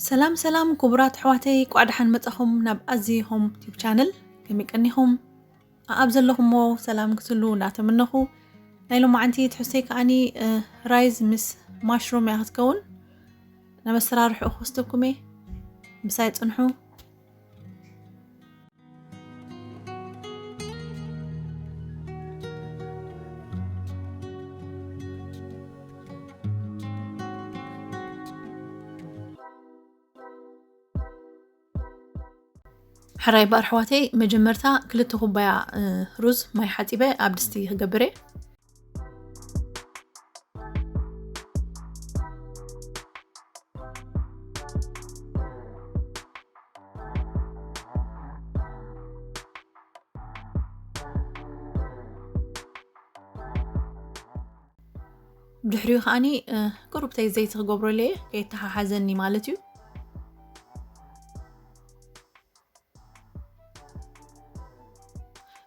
ሰላም ሰላም ክቡራት ኣሕዋተይ፣ ቋዕ ደሓን መጻኹም ናብ ኣዚ ሆም ቲዩብ ቻነል። ከመይ ቀኒኹም? ኣብ ዘለኹሞ ሰላም ክትህሉ እናተመነኹ፣ ናይ ሎማዓንቲ ትሕዝቶይ ከኣኒ፣ እ፣ ራይዝ ምስ ማሽሩም እያ ክትከውን። ናብ ኣሰራርሕኡ ክወስደኩም እየ። ምሳይ ጽንሑ። ሕራይ እምበኣር ኣሕዋተይ፣ መጀመርታ ክልተ ኩባያ፣ እ፣ ሩዝ ማይ ሓጺበ ኣብ ድስቲ ክገብር እየ። ብድሕሪኡ ከኣኒ፣ እ፣ ቁሩብተይ ዘይቲ ክገብረሉ እየ፣ ከይተሓሓዘኒ ማለት እዩ።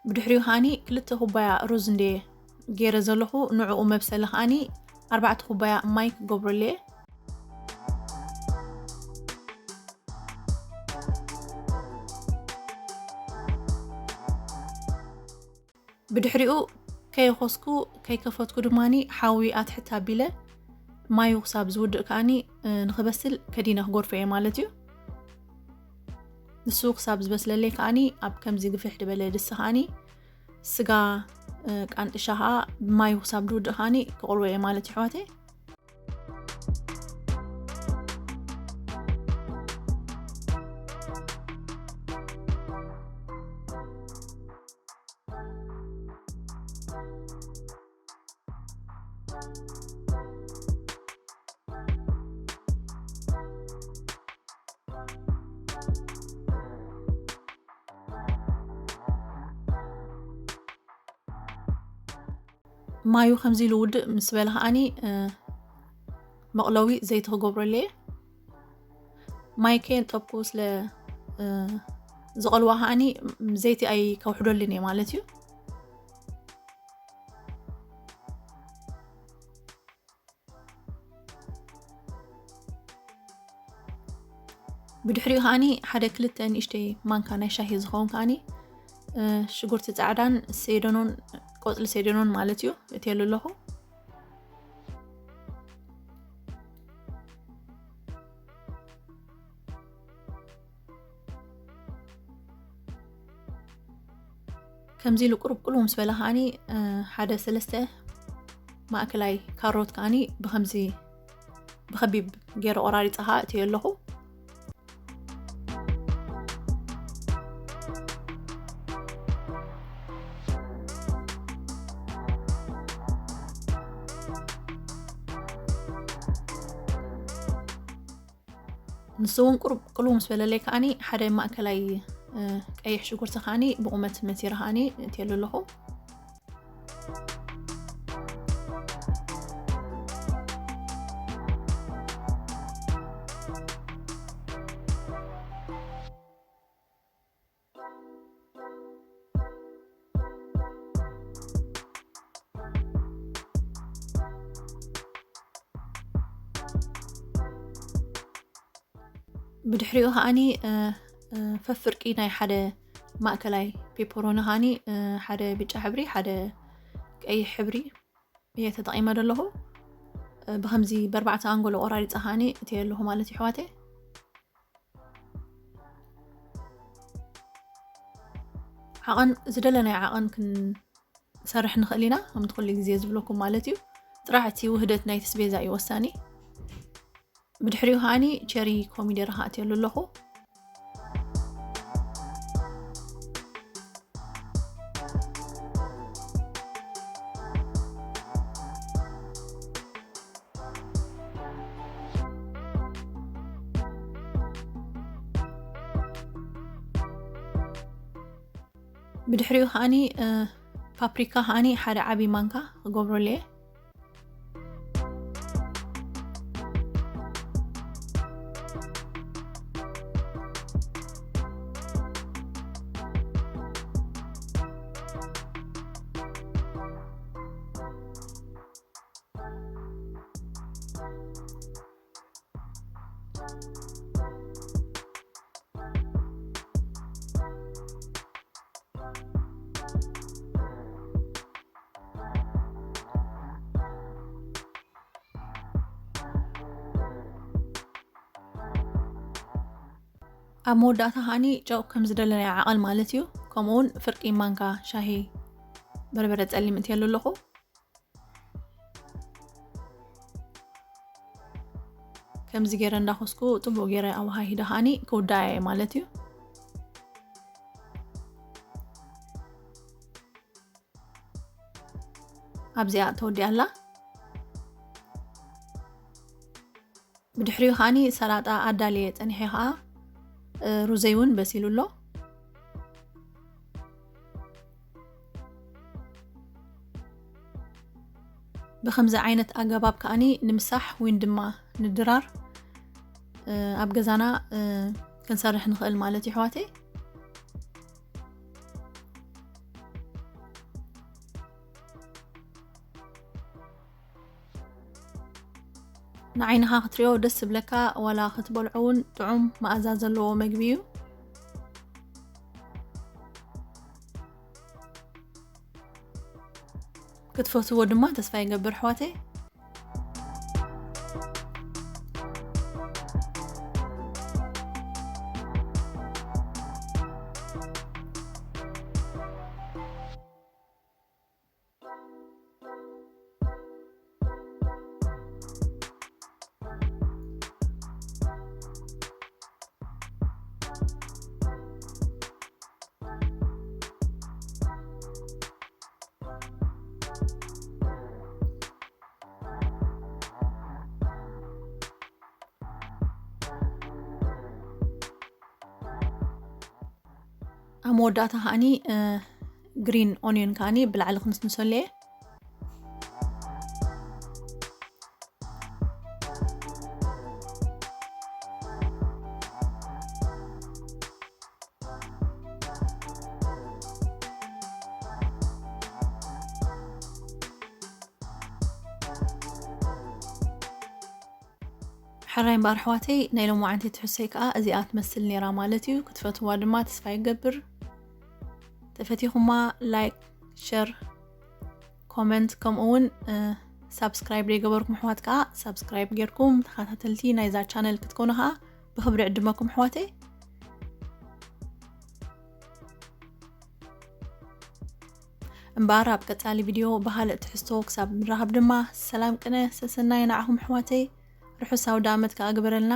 ብድሕሪኡ ከኣኒ ክልተ ኩባያ ሩዝ እንደ ገይረ ዘለኹ፣ ንዕኡ መብሰሊ ከኣኒ ኣርባዕተ ኩባያ ማይ ክገብረሉ እየ። ብድሕሪኡ ከየኾስኩ ከይከፈትኩ ድማኒ ሓዊ ኣትሕት ኣቢለ ማዩ ክሳብ ዝውድእ ከኣኒ፣ እ፣ ንኽበስል ከዲነ ክጎርፎ እየ ማለት እዩ። ንሱ ክሳብ ዝበስለለይ ከኣኒ ኣብ ከምዚ ግፍሕ ዝበለ ድስቲ ከኣኒ ስጋ፣ እ፣ ቃንጥሻ ከኣ ብማዩ ክሳብ ዝውድእ ከኣኒ ክቕልዎ እየ ማለት እዩ ኣሕዋተይ። ማዩ ከምዚ ኢሉ ውድእ ምስ በለ ከኣኒ፣ እ፣ መቕለዊ ዘይቲ ክገብረሉ እየ። ማይ ከየንጠብኩ ስለ፣ እ፣ ዝቐልዋ ከኣኒ ዘይቲ ኣይከውሕደሉን እየ ማለት እዩ። ብድሕሪኡ ከኣኒ ሓደ ክልተ ንእሽተይ ማንካ ናይ ሻሂ ዝኸውን ከኣኒ፣ እ፣ ሽጉርቲ ጻዕዳን ሴደኖን፣ ቆጽሊ ሴደኖን ማለት እዩ፣ እትየሉ ኣለኹ። ከምዚ ኢሉ ቁሩብ ቁልው ምስ በለ ከኣኒ፣ እ፣ ሓደ ሰለስተ ማእከላይ ካሮት ከኣኒ ብኸምዚ ብኸቢብ ገይረ ቆራሪጸ ከኣ እትዮ ኣለኹ። ንሱ እውን ቁሩብ ቅልው ምስ በለለይ ከኣኒ ሓደ ማእከላይ፣ እ፣ ቀይሕ ሽጉርቲ ከኣኒ ብቑመት መቲረ ከኣኒ እትየሉ ኣለኹ። ብድሕሪኡ ከኣኒ፣ እ፣ እ፣ ፈፍርቂ ናይ ሓደ ማእከላይ ፔፐሮኒ ከኣኒ፣ እ፣ ሓደ ብጫ ሕብሪ፣ ሓደ ቀይሕ ሕብሪ እየ ተጠቒመ ዘለኹ። እ፣ ብኸምዚ በርባዕተ ኣንጎሎ ቆራሪጸ ከኣኒ እትየ ኣለኹ ማለት እዩ፣ ኣሕዋተይ። ዓቐን፣ ዝደለናዮ ዓቐን ክንሰርሕ ንኽእል ኢና፣ ከምቲ ኩሉ ግዜ ዝብለኩም ማለት እዩ። ጥራሕ እቲ ውህደት ናይቲ ስቤዛ እዩ ወሳኒ። ብድሕሪኡ ከኣኒ ቸሪ ኮሚደረ ከኣትየሉ ኣለኹ። ብድሕሪኡ ከኣኒ፣ እ፣ ፓፕሪካ ከኣኒ ሓደ ዓቢ ማንካ ክገብረሉ እየ። ኣብ መወዳእታ ከዓኒ ጨው ከም ዝደለናዮ ዓቐን ማለት እዩ። ከምኡ እውን ፍርቂ ማንካ ሻሂ በርበረ ጸሊም እትየሉ ኣለኹ። ከምዚ ገይረ እንዳኾስኩ ጽቡቕ ገይረ ኣወሃሂደ ከዓኒ ክውዳእ እየ ማለት እዩ። ኣብዚኣ ተወዲኣ ኣላ። ብድሕሪኡ ከዓኒ ሰላጣ ኣዳልየ ጸኒሐ ከኣ፣ እ፣ ሩዘይ እውን በሲሉ ኣሎ። ብኸምዚ ዓይነት ኣገባብ ከዓኒ ንምሳሕ ወይ ድማ ንድራር፣ እ፣ ኣብ ገዛና፣ እ፣ ክንሰርሕ ንኽእል ማለት እዩ፣ ኣሕዋተይ። ንዓይንኻ ክትሪኦ ደስ ዝብለካ ዋላ ክትበልዖ እውን ጥዑም መኣዛ ዘለዎ መግቢ እዩ። ክትፈትዎ ድማ ተስፋ ይገብር፣ ኣሕዋተይ። ኣብ መወዳእታ ከዓኒ፣ እ፣ ግሪን ኦኒዮን ከዓኒ ብላዕሊ ክንስንሰሉ እየ። ሕራይ እምበኣር ኣሕዋተይ፣ ናይ ሎማዓንቲ ትሕዝቶይ ከኣ እዚኣ ትመስል ነይራ ማለት እዩ። ክትፈትዋ ድማ ተስፋ ይገብር። ተፈቲኹማ ላይክ፣ ሸር፣ ኮመንት፣ ከምኡ እውን፣ እ፣ ሳብስክራይብ ዘይገበርኩም ኣሕዋት ከኣ ሳብስክራይብ ጌርኩም ተኸታተልቲ ናይዛ ቻነል ክትኮኑ ከኣ ብኽብሪ ዕድመኩም ኣሕዋተይ። እምበኣር ኣብ ቀጻሊ ቪድዮ ብኻልእ ትሕዝቶ ክሳብ ንራኸብ ድማ ሰላም ቅነ ሰሰናይ ንዓኹም ኣሕዋተይ። ርሑስ ኣውደ ኣመት ከኣ ግበረልና።